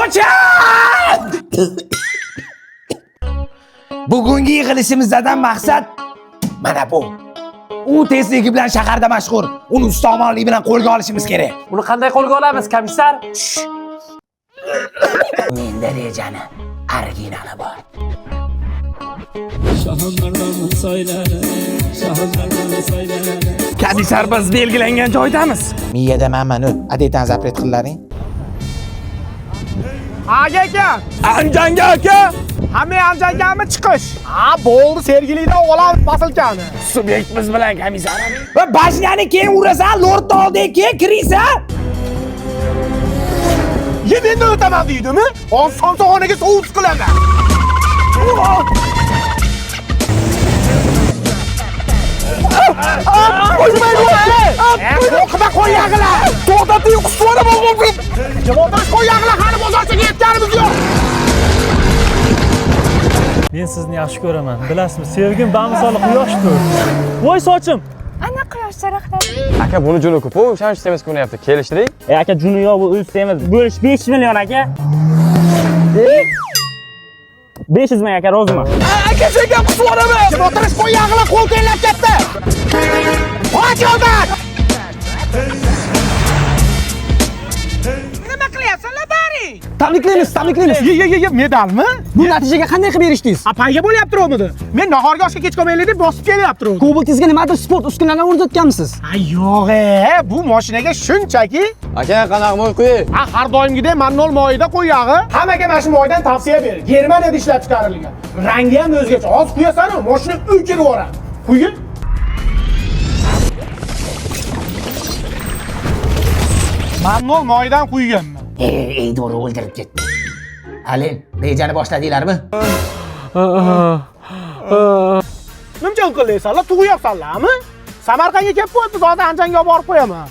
O'chir! Bugungi yig'ilishimizdan maqsad mana bu. U tezligi bilan shaharda mashhur. Uni ustomonlik bilan qo'lga olishimiz kerak. Uni qanday qo'lga olamiz, komissar? Menda rejani originali bor. Komissar, biz belgilangan joydamiz. Miyada manman u. Adetan zapret qillaring. Aka aka, Anjanga aka. Hamma Anjangami chiqish? Ha, bo'ldi, Sergelidan olamiz posilkani. Subyekt biz bilan, komissar. Va bashnani keyin urasan, lord oldiga keyin kiriysan. Ye, mendan o'taman deydimi? Hozir somsaxonaga sous qilaman. Qo'rqma, qo'yag'ila. To'xtating, qusvoraman. Javob qo'yag'ila, hali bozorchaga yetganimiz yo'q. Men sizni yaxshi ko'raman. Bilasizmi, sevgim bamisoli quyoshdir. Voy sochim. Ana quyosh charaqladi. Aka, buni juni ko'p, o'shaning uchun semiz ko'rinyapti. Kelishdik. E aka, juni yo'q, bu o'zi semiz. Bo'lish 5 million aka. 500 ming aka, rozimi? Aka, senga qusvoraman. Jim o'tirish qo'yag'ila, qo'l tellab ketdi. Qoch yo'ldan! Nima qilyapsanlar baring? Tabriklaymiz, tabriklaymiz. Ye, ye, ye, ye, medalmi? Bu natijaga qanday qilib erishdingiz? A, payga bo'lyapti-romidi? Men nahorga oshga kech qolmaylik deb bosib kelyapti. Cobaltingizga nimadir sport uskunalarini o'rnatganmisiz? A, yo'q, e, bu mashinaga shunchaki Aka, qanaqa moy qo'yay? a har doimgidek mannol moyida qo'yag'i. Hammaga mana shu moydan tavsiya ber. Germaniyada ishlab chiqarilgan. Rangi ham o'zgacha. Hozir quyasan-u, mashina o'chirib yuboradi. Quying. Mannol moyidan quyganman. Ey, Eydori o'ldirib ketdi. Alin, rejani boshladinglarmi? Nimcha qillaysanlar, tug'yapsanlarmi? Samarqandga kelib qo'yibmiz, hozir Anjanga olib borib qo'yaman.